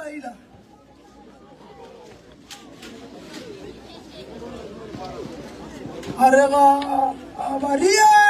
Maila. A re ga a Bariele.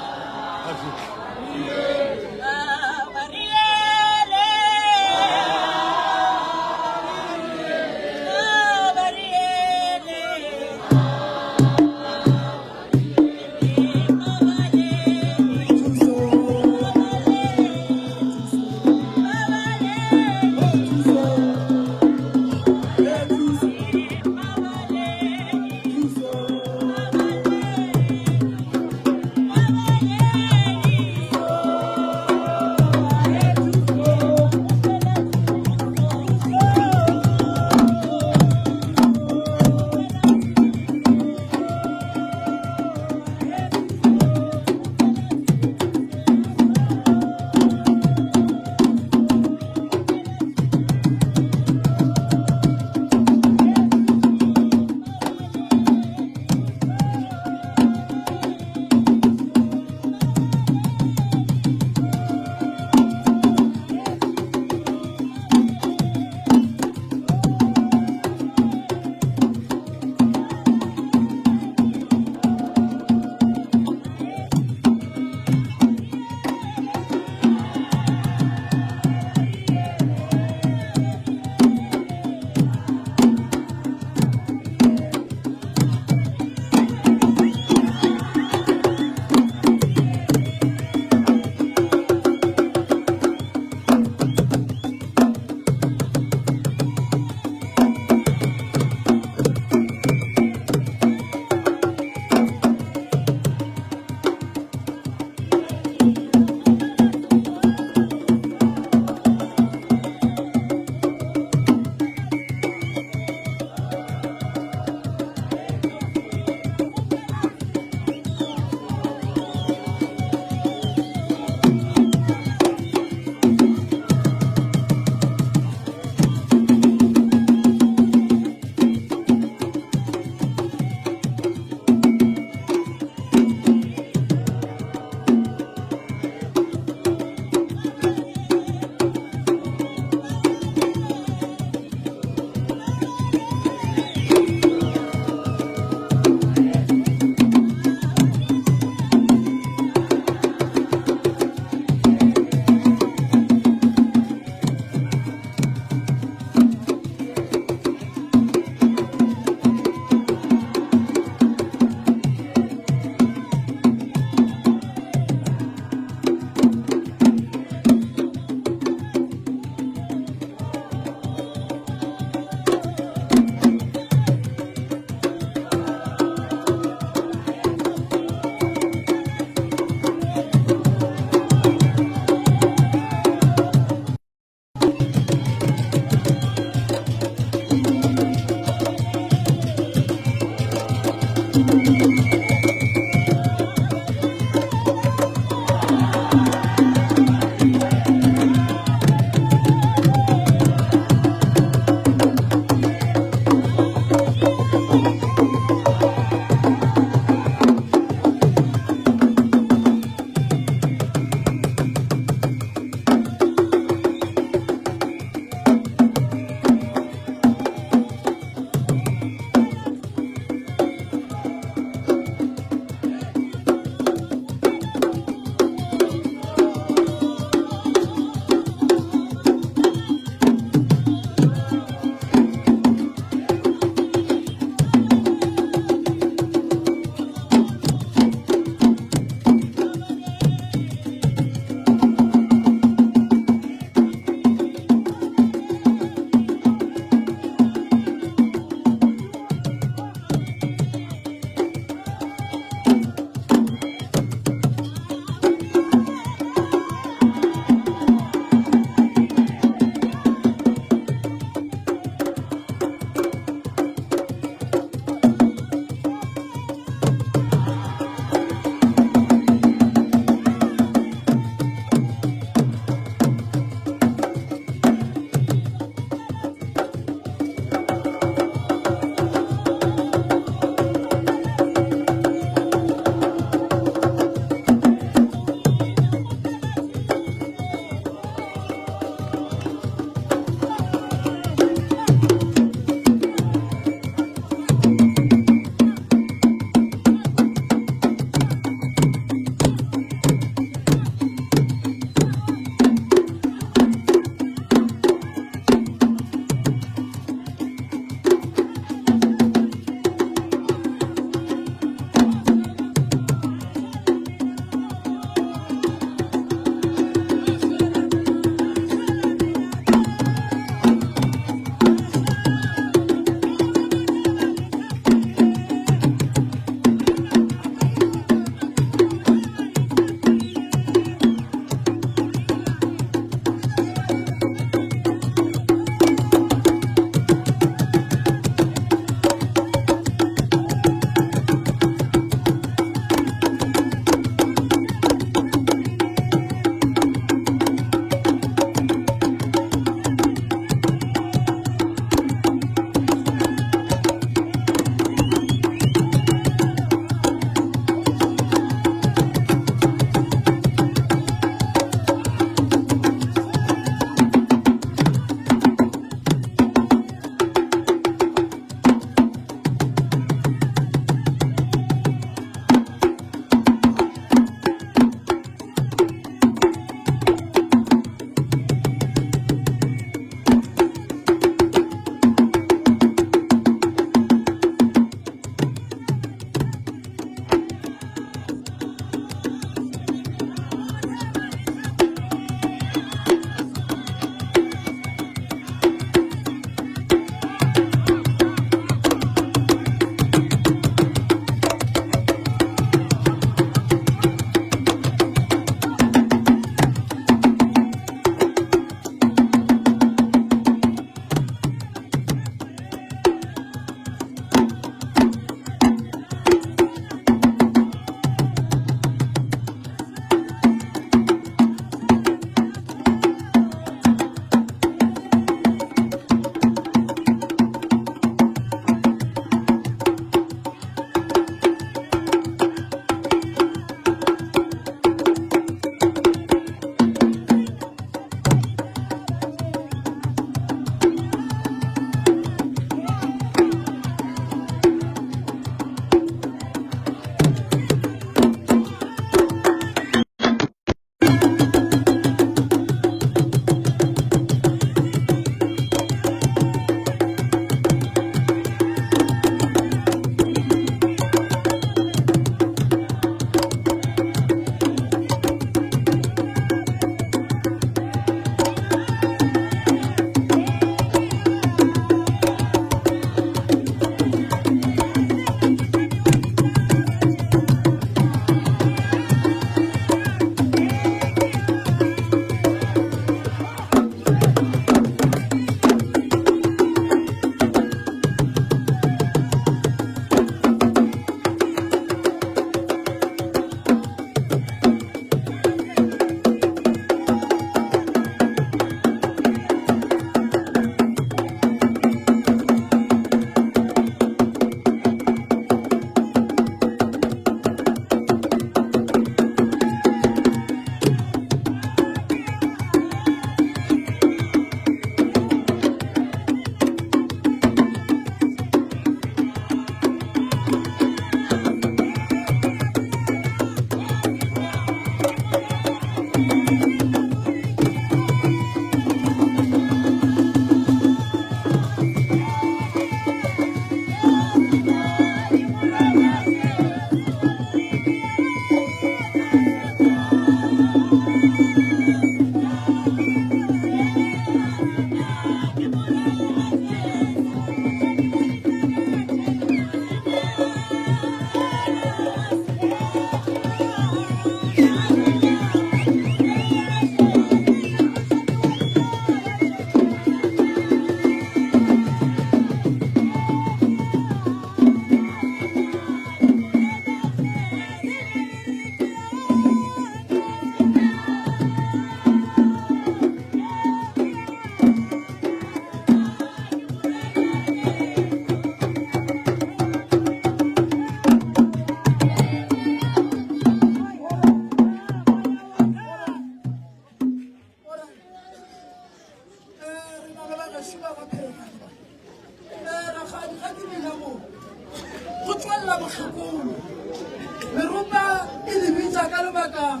lebaka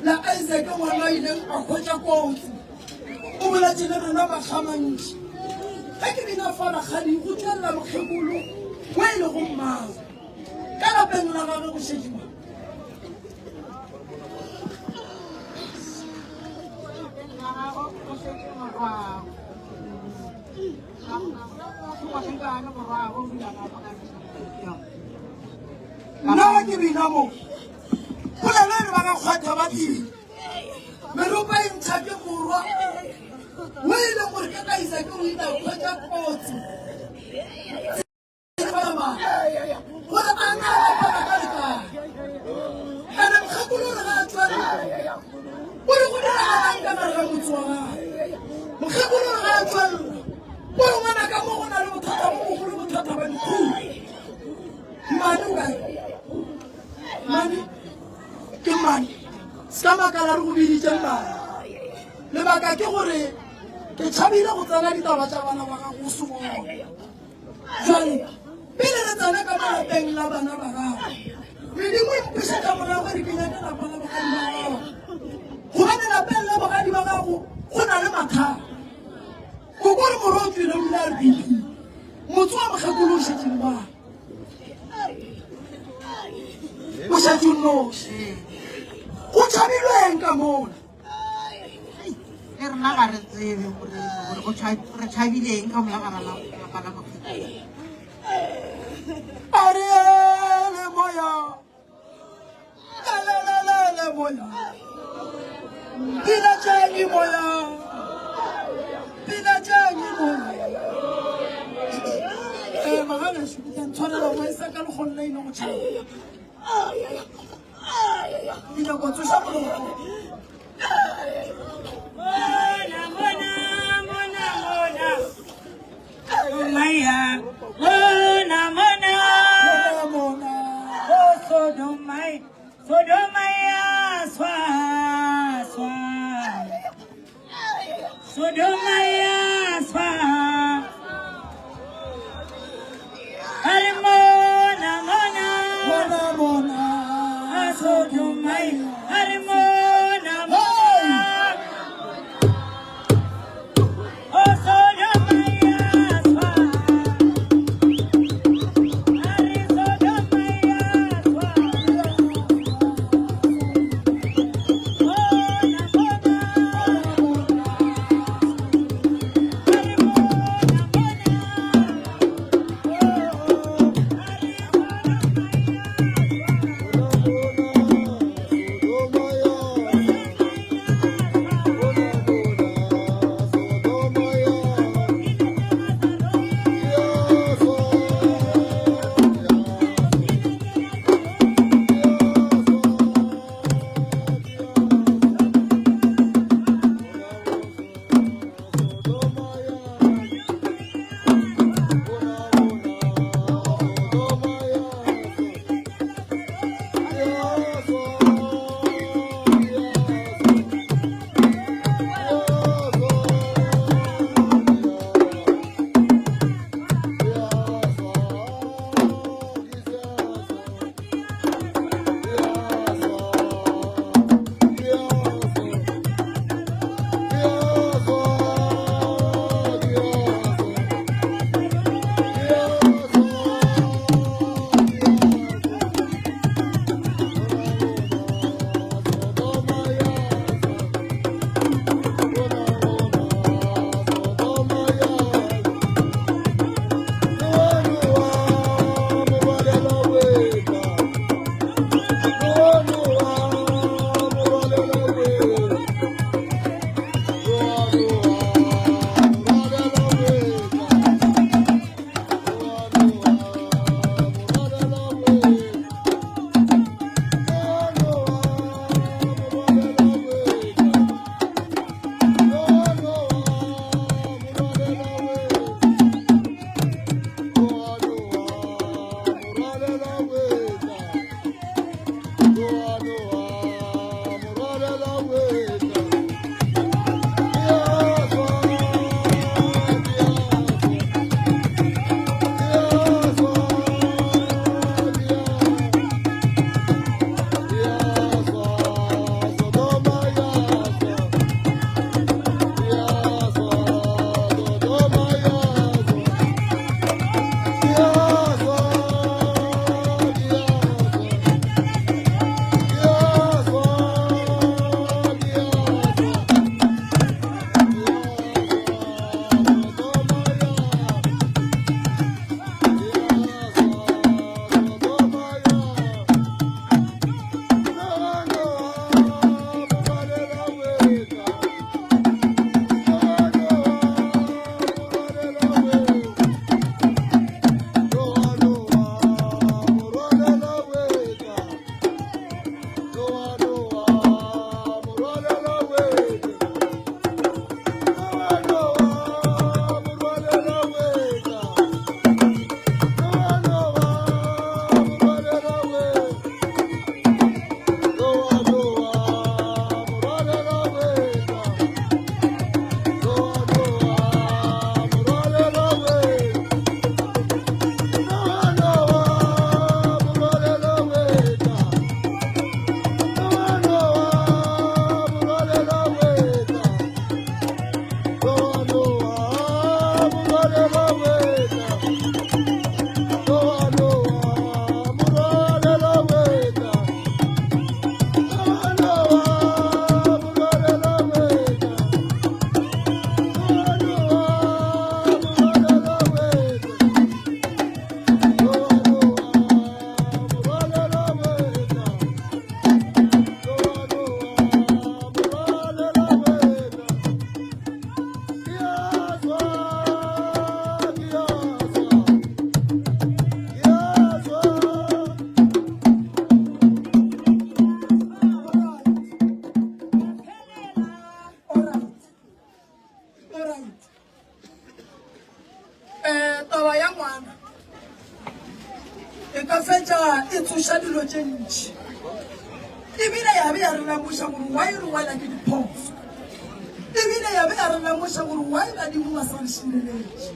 la Isaac ngwana a ileng a hwetša kotsi. O boletše le rena makgamantši. Ge ke bina fa rakgadi go tšwelela mokgekolo o e lego mmago. Ka lapeng la gagwe go šetše mang? Nna ga ke bina mo polelo e re ba ka kgwatha ba tlile meropa e ntšha ke morwa o e leng gore ke ka isa ke o ile a kgwetsa kotsi gore a na a bapala ka lekae ene mokgekolo re ga a tswelela o re go diragalang ka gare ga motse wa gage mokgekolo re ga a tswelela o re ngwana ka mo go na le bothata bo bogolo bothata ba dikhumo mmane o kae mmane ke mmane se ka makala re go biditše mmane lebaka ke gore ke tšhabile go tsena ditaba tša bana ba gago o se bona Jwale, pele re tsena ka mo lapeng la bana ba gago, medimo e mpušetša morago re ke nyake lapa la bogadi ba gago. Gobane lapeng la bogadi ba gago go na le mathata. Koko re morwa o tswile o ile a re bipile. Motse wa mokgekolo o šetše le bana. O šetše o nnoši. Go tšhabilweng ka mola. Le rena ga re tsebe gore re tšhabileng ka mola gara lapa la mokgekolo. A re ele moya, lelelele moya, pina tšengi moya, pina tšengi moya. Ee, magalešu, ke tla ntshwarela go e sa ka lekgolo la ile go tšhaba. Ke nyako tsoša moloko. Mona, mona, mona, mona. Maya, mona, mona. Mona, mona. Oh, Sodomai, Sodomai, swa, swa. Sodoma ya swa. Are mona, mona. Mona, mona. A Sodoma, are mona, mona. Oh, Sodoma ya swa. Are Sodoma ya swa. Mona, mona. Are mona, mona. Oh, are Sodoma ya swa. bantši ebile ya be ya re lemoša gore why re wela ke diphoso ebile ya be ya re lemoša gore why badimo ba sa re šireletše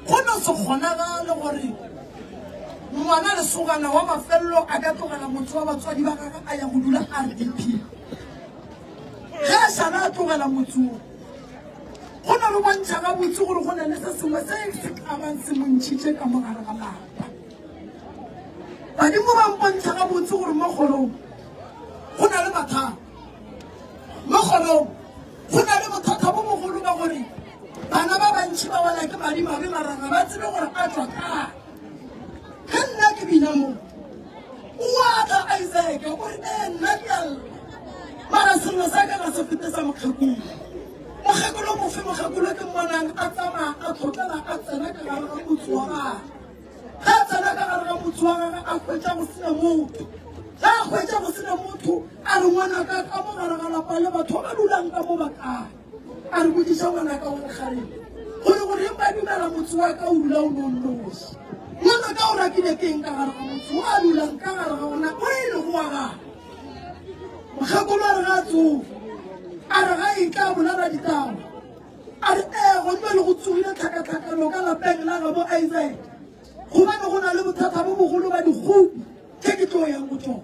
go no se kgonagale gore ngwana lesogana wa mafelelo a ka tlogela motho wa batswadi ba gagwe a ya go dula rdp ge a šala a tlogela motse wo go na le bontšha gabotse gore go na le se sengwe se se ka bang se mo ntšhitše ka mo gare ga lapa badimo ba mpontšha gabotse gore mo kgorong go na le mathata mo kgorong go na le bothata bo bogolo ba gore bana ba bantši ba wela ke madimabe mara ga ba tsebe gore a tswa kae ge nna ke bina mo o a tla Isaac o re ee nna ke a lla mara sello sa ka ga se fete sa mokgekolo mokgekolo mofe mokgekolo ke mmonang a tsamaya a tlhotlhela a tsena ka gare ga motse wa gagwe ge a tsena ka gare ga motse wa gagwe a hwetša go sena motho ge a hwetša go sena motho a re ngwanaka ka mo gare ga lapa le batho ba ba dulang ka mo ba kae a re botšiša ngwanaka wa lekgarebe gore goreng ba dumela motse wa ka o dula o no nnoši ngwanaka o rakile ke eng ka gare ga motse o a dulang ka gare ga ona o e lego wa gagwe mokgekolo a re ga a tsoga a re ga e tla bolela ditaba a re ee gomme le go tsogile tlhakatlhakano ka lapeng la gabo Isaac gobane go na le bothata bo bogolo ba dikgopi tše ke tlo yang go tsona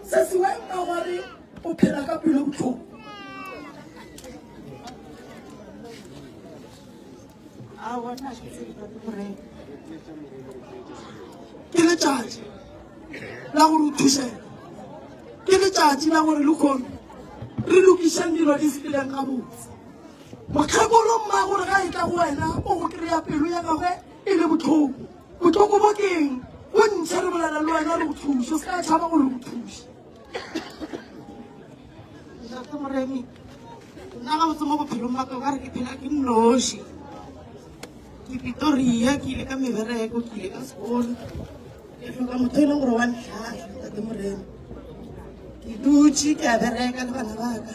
se sengwe mmagware o phela ka pelo botlhoko ke letšatši la gore o thušege ke letšatši la gore le kgono re lokišeng dilo di sepeleng gabotse mokgekolo mma gore ga e tla go wena o go kry-a pelo ya gagwe e le botlhoko botlhoko bo keng o ntšhe re bolela le wena re go thuše o se ka tšhaba gore go thuše Ntate Moremi, nna gabotse mo bophelong ba ka o ka re ke phela ke nnoši. Ke Pretoria, ke ile ka mebereko, ke ile ka sekolo. Ke hloka motho e leng gore wa ntlhahla, Ntate Moremi. Ke dutše ke a bereka le bana ba ka.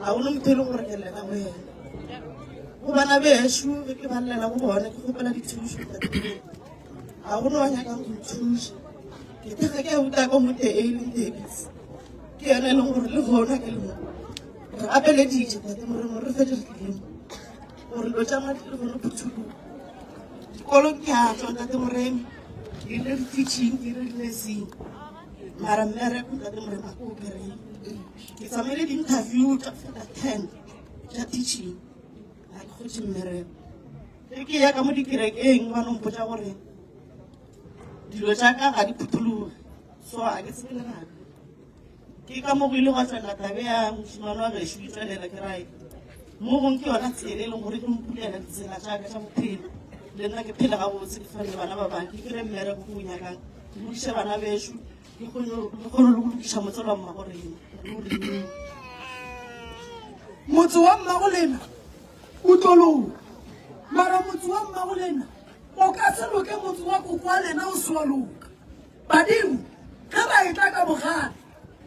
Ga gona motho e leng gore ke llela go yena. Go bana bešo ge ke ba llela go bona ke kgopela dithušo, Ntate Moremi. Ga gona wa nyakang go nthuša. Ke thekga ke abuti ka mo tee e leng Davis. Ke yena e leng gore le gona ke le mo. Re apeleditše Tate Morena re fetše re tlile mo. Gore dilo tša rena di kgone go phuthuloga. Dikolong ke a tswa Tate Morena. Ke ile di-teaching, ke ile di-nursing. Mara mmereko Tate Morena ga ke o kry-e. Ke tsamaile di-interview tša go feta 10 tša teaching. Ga ke kgotše mmereko. Ge ke ya ka mo dikerekeng ba no mpotša gore dilo tša ka ga di phuthologe so ga ke tsebe lebaka. Ke ka mo go ile gwa tšwelela tabe ya mošemane wa gešo e tšwelela ke rae mo gong ke yona tsela e leng gore e tlo mpulela ditsela tša ka tša bophelo le nna ke phele gabotse ke tshwane le bana ba bangwe ke kry-e mmereko ke o nyakang ke godiše bana bešo ke kgone le go lokiša motse wa mmago rena le go re Motse wa mmago lena o tlo loka mara motse wa mmago lena o ka se loke motse wa koko wa lena o se wa loka badimo ge ba etla ka bogale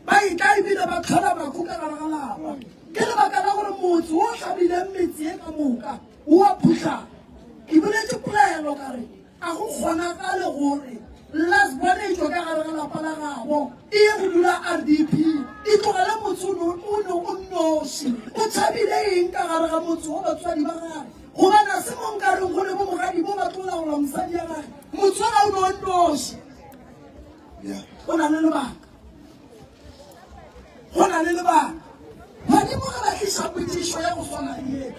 ba etla ebile ba tlhola makhu ka gare ga lapa ke lebaka la gore motse o hlabileng metse e ka moka o a phuhlama ke boletše polelo ka re A go kgonagale gore Lasbone e tšwe ka gare ga lapa la gabo e ye go dula RDP, e tlogele motse o no o nnoši? O tšhabile eng ka gare ga motse wa batswadi ba gage? Gobane a se mo nkareng go le bo mogadi bo ba tlo laola mosadi ya gage. Motse ola o no o nnoši. O na le lebaka. Go na le lebaka. Badimo ge ba tliša potšišo ya go swana le ye,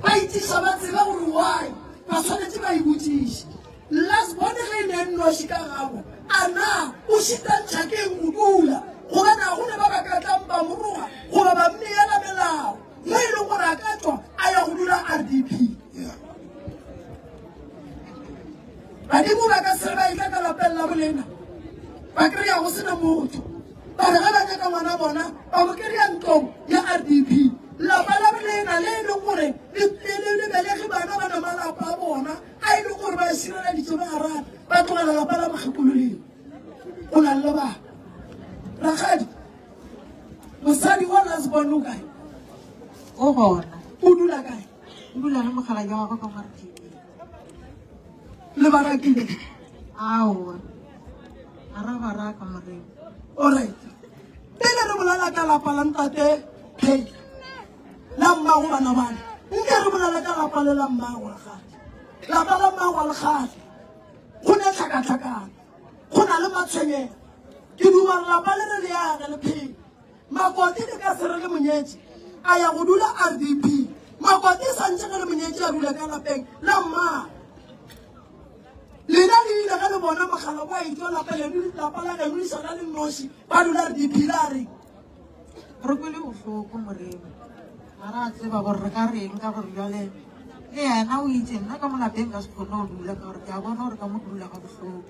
ba itšiša ba tsebe gore why ba swanetše ba e botšiše. Last born ge e ne e nnoši ka gabo, a na o šitantšha ke eng go dula? Gobane ga go ne ba ba ka tlang ba mo roga goba ba mmeela melao mo e leng gore a ka tšwa a ya go dula RDP. Badimo ba ka se re ba etla ka lapeng la bolena ba kry-a go sena motho ba re ge ba nyaka ngwana bona ba mo kry-a ntlong ya RDP lapa la bolena le e leng gore le belege bana ba na malapa a bona a e leng gore ba šireleditše ba rata ba tlogela lapa la mokgekolo leo go na le lebaka rakgadi mosadi wa lasbon o kae O gona. O dula kae? O dula le mokgalabje wa gagwe ka mo RDP. Le ba rakile? Aowa. Ga ra ba raka moremi. Alright. Pele re bolela ka lapa la ntate Phei la mmago bana bana, nke re bolela ka lapa le la mmago rakgadi. Lapa la mmago ga le kgahle. Go ne tlhakatlhakano. Go na le matshwenyego. Ke duma lapa le re le age le phele. Makoti le ka se re le monyetši a ya go dula RDP. Makoti e santše ge le monyetši a dula ka lapeng la mmago. Lena le ile ge le bona mogala kwa etšwa lapa leno lapa la geno le šala le nnoši ba dula re diphila a reng. Re kwele bohloko moremi ga ra tseba gore re ka reng ka gore jale le yena o itse nna ka mo lapeng ka se kgone go dula ka gore ke a bona gore ka mo ke dula ga bohloko.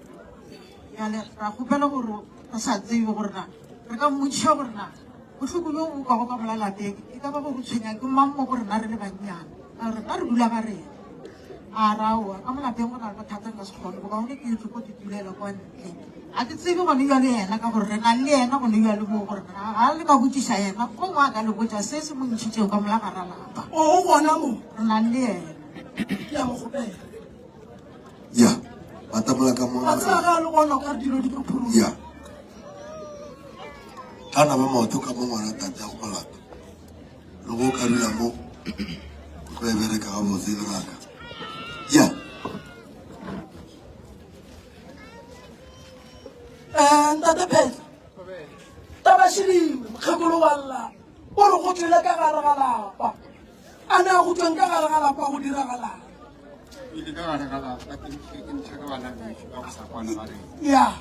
Bjale ra kgopela gore re sa tsebe gore na re ka mmotšiša gore na bohloko bjo bo kwago ka mola lapeng e ka ba bo go tshwenya ke mang mo go rena re le bannyane ka gore rena re dula ga rena. A re aowa ka mo lapeng go na le bothata nka se kgone bokaone ke tle ko ke dulela kwa ntle. Ga ke tsebe gone bjale yena ka gore re na le yena gone bjale mo gore ga le ka botšiša yena gongwe a ka le botša se se mo ntšhitšego ka mola gara lapa. O o gona mo? Re na le yena. Ke a mo kgopela. Ya, batamela ka mo. Wa tseba ge a le gona o ka re dilo di tlo phologa. Ya. Ga na ba maoto ka mo ngwana tate ya go molato. Le go ka dula mo o tlo e bereka gabotse le ngaka. Ya. Eh, ntate Phetla. Taba šediwe, mokgekolo wa lla. O re go tšwele ka gare ga lapa. A na go tšweng ka gare ga lapa go diragalang? Ile ka gare ga lapa ke ke ntšha ka bana bešo ka go sa kwana ga rena. Ya.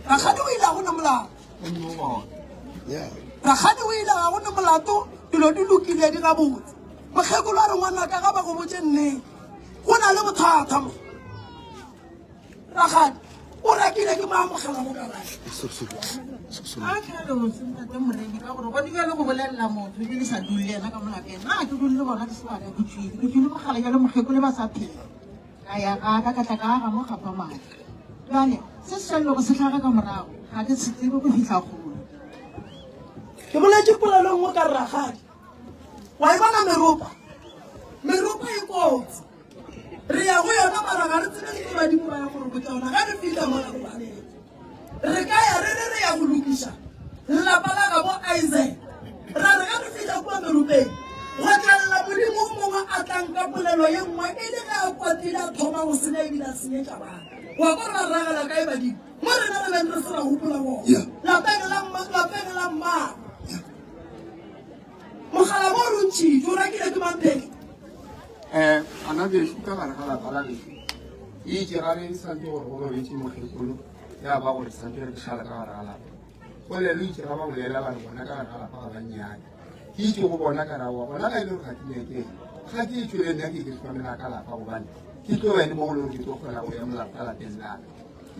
Rakgadi o ile a go ne molato. Rakgadi o ile ga go ne molato, dilo di lokile di gabotse. Mokgekolo a re ngwanaka ga ba go botše nnete. Go na le bothata mo. Rakgadi o rakile ke maamogela mo ka gae. A ke re o se ntate Moremi ka gore gone bjale go bolelela motho ebile sa dule le yena ka mo lapeng. Nna ga ke dule le bona ke sebaka ke tšwile. Ke tšwile mogala jale mokgekolo ba sa phela. Ka ya ga ka ka tla ka aga mo gapa madi. Bjale se se šalilego se hlaga ka morago ga ke se tsebe go fihla kgole. Ke boletše polelo nngwe ka re rakgadi wa e bona meropa? Meropa e kotsi. Re ya go yona mara ga re tsebe le badimo ba ya go re botša ona ge re fihla mola go baneng. Re ka ya re re re ya go lokiša lapa la gabo Isaac. Ra re ge re fihla kua meropeng gwa tlelela Modimo o mongwe a tlang ka polelo ye nngwe e le ge a kwatile a thoma go senya ebile a senyetša bana. Wa kwa re ba ragela kae badimo? Mo rena re beng re se ra gopola bona. Yeah. Lapeng la mma, lapeng la mmago. Yeah. Mogala mo o rontšhitšwe o rakile ke mang Pheli? Um bana bešo ka gare ga lapa la gešo e itše ga re santse gore go robetše mokgekolo ya ba gore santse re ke šala ka gare ga lapa polelo itše ga ba bolela ba re bona ka gare ga lapa ga bannyane ke itše go bona ka rawa gona ga e le gore ga ke nyakeng ga ke e tšwele nna ke ke hlokomela ka lapa gobane ke tlo ba e le mo go le gore ke tlo kgona go ya molao ka lapeng laka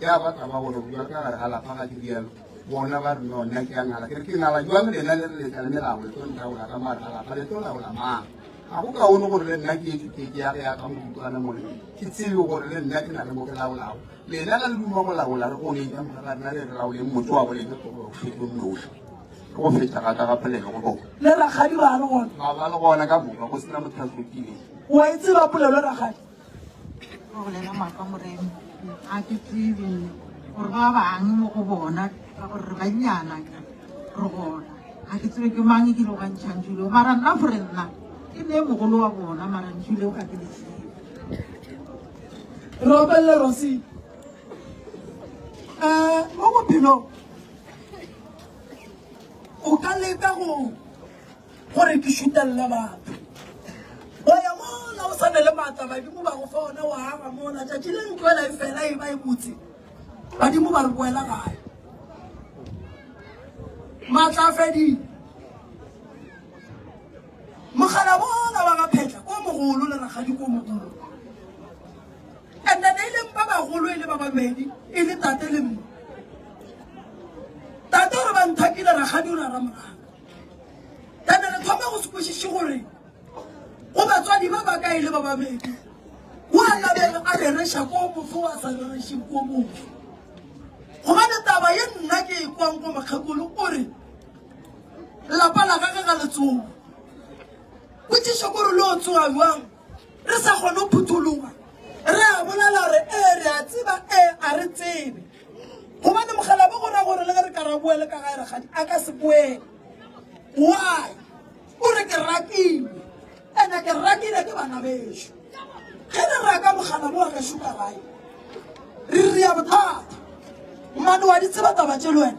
ya ba taba gore bua ka gare ga lapa ga ke rialo bona ba re no nna ke a ngala ke re ke ngala jwang lena le re letla le melao le tlo ntaola ka mare ga lapa le tlo laola mang ga go kaone gore le nna ke etswe ke ke ya ge ya ka morutwana mole ke tsebe gore le nna ke na le mo ke laolago lena ga le duma go laola re goneng ka moka ga rena re re laoleng motho wa boleng go noši ke go fetša ga ka ga polelo go bona Le rakgadi ba le gona. ba ba le gona ka moka go sena motho a hlokileng Wa e tseba polelo rakgadi? Go bolela maaka moremi ga ke tsebe gore ba bang mo go bona ka gore re bannyana re gona ga ke tsebe ke mang e ke ile go ntšha ntšhu leo mara nna gore nna ke nne mogolo wa bona mara ntšhu leo ga ke le tsebe. Re opelele Rosi. Um mo bophelong o ka leka go gore ke šutelela batho wa ya mola o sa ne le maatla badimo ba go fa ona wa aga mola tšatši le ntlo ela e fela e ba e botse badimo ba re boela gae maatla a fedile mogala bola wa ga phetla ko mogolo le rakgadi ko mogolo and then e leng ba bagolo e le ba babedi e le tate le mme tate gore ba nthakile rakgadi o ra ramoraga Ene re thoma go se kwešiše gore go batswadi ba ba kae le ba babedi o a tlabeng a rereša ko mofo wa sa rerešeng ko mofo gobane taba ye nna ke e kwang ko mokgekolo o re lapa la gage ga le tsoga potšišo kore le o tsoga jwang re sa kgone go phuthologa re a bolela re ee re a tseba ee a re tsebe. go ra gore le ge re ka ra boele ka gae rakgadi a ka se boele. Why? O re ke rakilwe. Ene ke rakile ke bana bešo. Ge re raka mogala bo wa gešo ka gae, re ria bothata. Mmane wa di tseba taba tše le wena?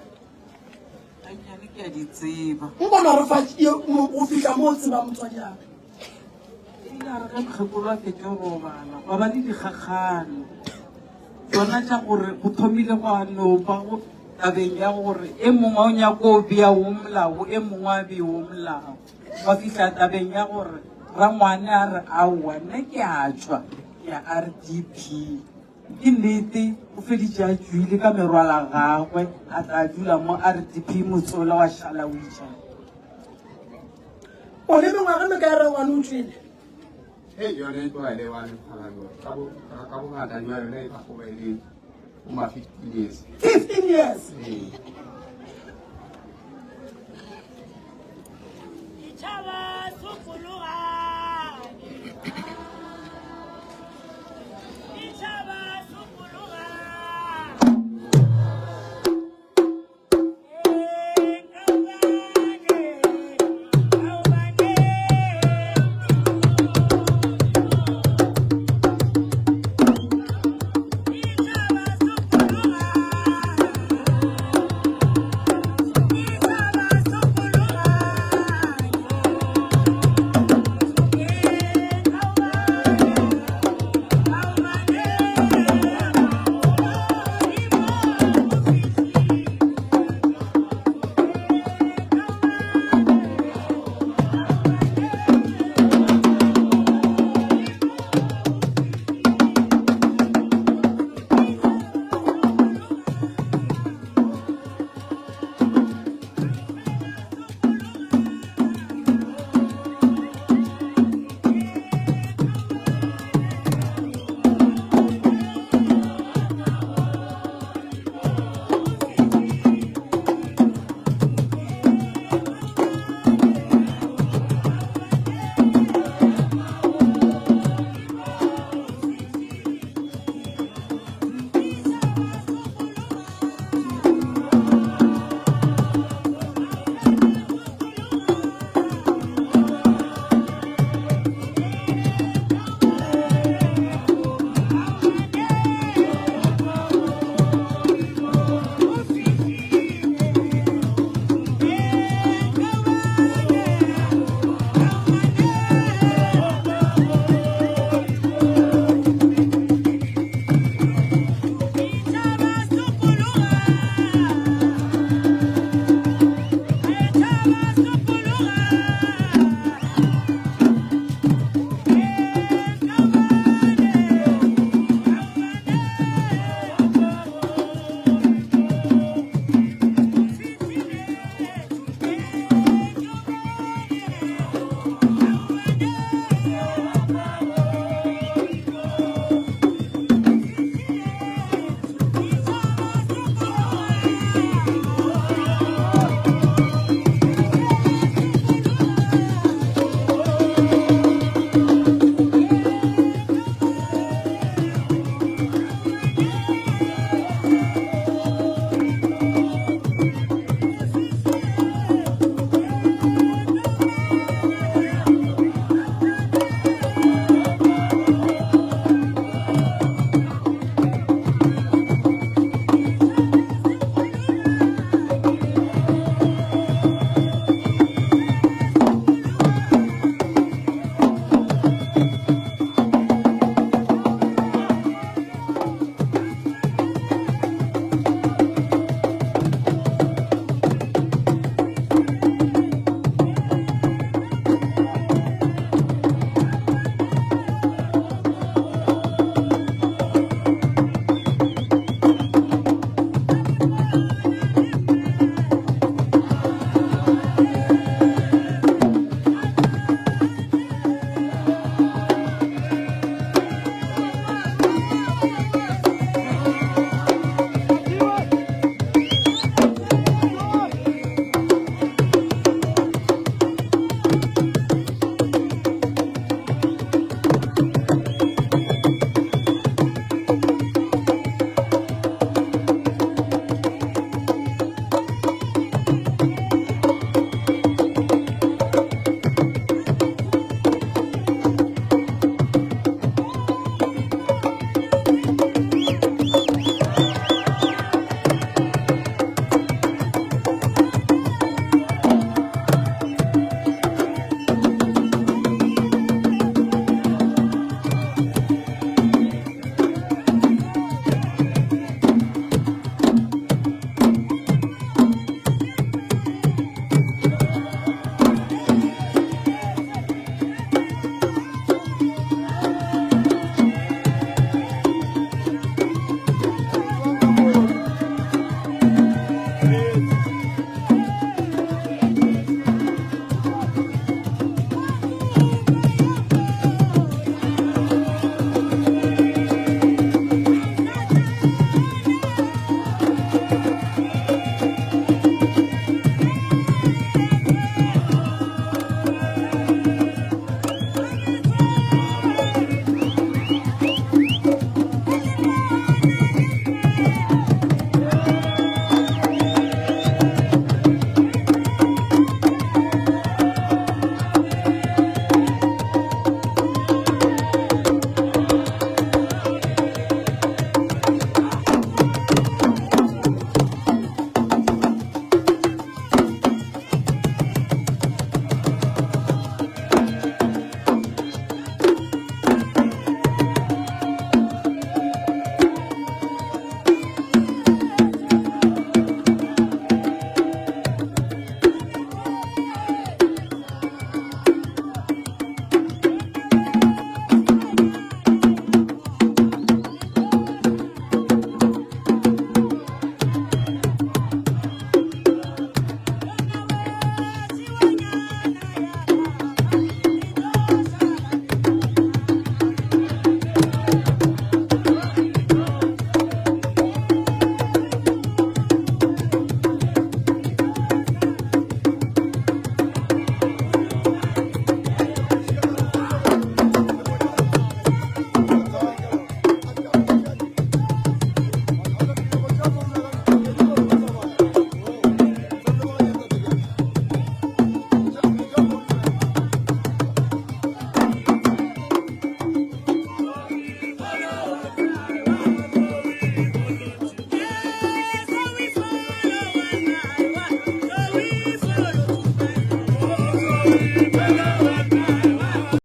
Gannyane ke a di tseba. Nko no re fa go fihla mo o tsebang motswadi wa ka. E ile ya re ge mokgekolo a fetša go robala, gwa ba le dikgakgano. Tšona tša gore go thomile gwa no ba go tabeng ya gore e mongwe o nyako bea wo molao, e mongwe a bee wo molao. Gwa fihla tabeng ya gore rangwane a re aowa nna ke a tšwa ke ya RDP. Ke nnete o feditše a tšwile ka merwala gagwe a tla dula mo RDP motsola wa šala o itšela. O le mengwaga mekae rangwane o tšwele? Hei yone e tloga e le wa lekgolano ka bo ka bongata jwa yone e ka go ba e le bo ma 15 years. 15 years. Ee.